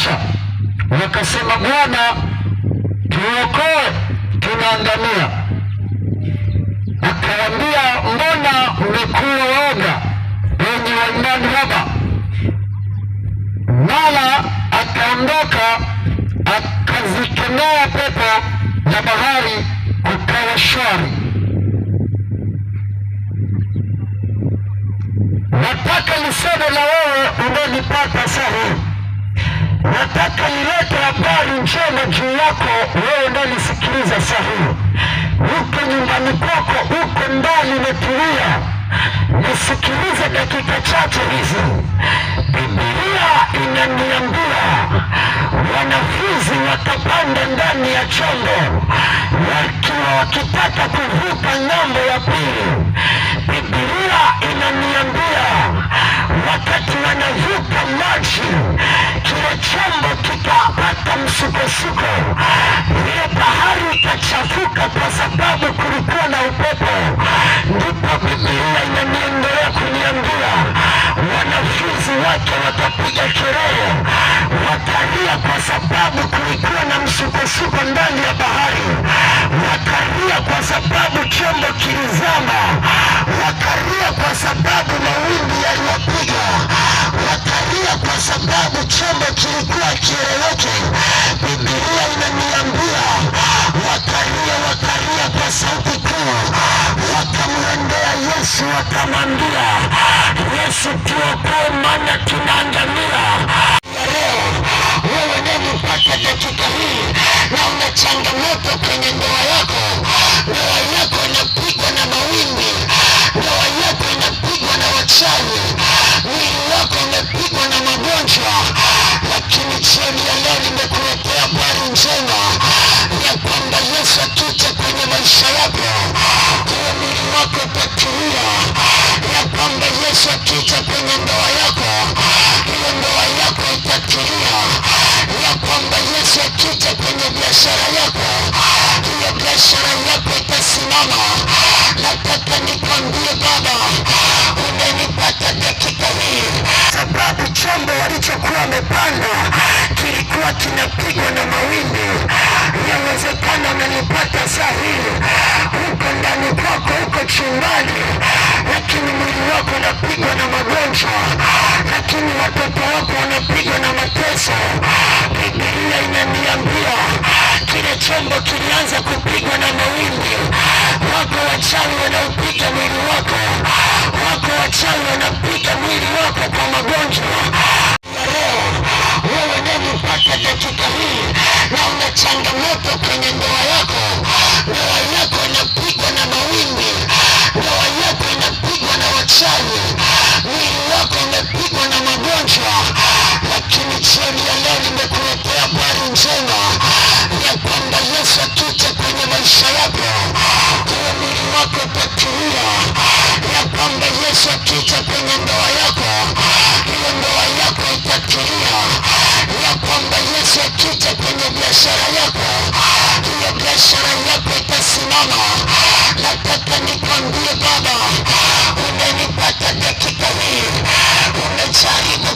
Wakatisha wakasema, Bwana, tuokoe, tunaangamia. Akawaambia, mbona mmekuwa waoga, wenye wa imani haba? Mara akaondoka akazikemea pepo na bahari, kukawa shwari. Nataka niseme na wewe unanipata sahihi. Nataka nilete habari njema juu yako wewe unanisikiliza sahihi. Uko nyumbani kwako, uko ndani umetulia, nisikilize dakika chache hizi. Biblia inaniambia wanafunzi wakapanda ndani ya chombo wakiwa wakitaka kuvuka ng'ambo ya pili. Biblia inaniambia wakati wanavuka maji, kile chombo kikapata msukosuko, ile bahari ikachafuka kwa sababu kulikuwa na upepo. Ndipo Biblia inaniendelea kuniambia wanafunzi wake wakapiga kelele, wakalia kwa sababu kulikuwa na msukosuko ndani ya bahari, wakalia kwa sababu chombo kilizama, wakalia kwa sababu mawimbi yaliwapiga, wakalia kwa sababu chombo kilikuwa kieleweke. Biblia inaniambia wakalia, wakalia kwa sauti kuu, wakamwendea Yesu wakamwambia, Yesu tuokoe, maana tunaangamia. Leo wewe unanipata dakika hii na una changamoto kwenye ndoa yako, ndoa yako inapigwa na mawimbi, ndoa yako inapigwa na wachawi, mwili wako umepigwa na magonjwa, lakini jioni ya leo nimekuletea habari njema ya kwamba Yesu akija kwenye maisha yako, huo mwili wako utatulia, ya kwamba Yesu akija kwenye ndoa yako, hiyo ndoa yako itatulia, ya kwamba Yesu akija kwenye biashara yako, hiyo biashara yako itasimama. Nataka nikwambie baba, unanipata dakika hii, sababu chombo walichokuwa wamepanda kilikuwa kinapigwa na mawimbi. Yawezekana unanipata saa hii, uko ndani kwako, uko chumbani, lakini mwili wako unapigwa na magonjwa, lakini watoto wako wanapigwa na mateso. Biblia inaniambia kile chombo kilianza kupigwa na mawimbi. Wako wachawi wanaopiga mwili wako, wako wachawi wanapiga mwili wako kwa magonjwa. Leo wewe unanipata dakika hii na una changamoto kwenye ndoa yako, ndoa yako inapigwa na mawimbi, ndoa yako inapigwa na wachawi, mwili wako umepigwa na magonjwa, lakini jioni ya leo nimekuletea habari njema ya kwamba Yesu akija kwenye maisha yako, huo mwili wako utatulia, ya kwamba Yesu akija kwenye ndoa yako, hiyo ndoa yako itatulia, ya kwamba Yesu akija kwenye biashara yako, hiyo biashara yako itasimama. Nataka nikwambie baba, unanipata dakika hii, umejaribu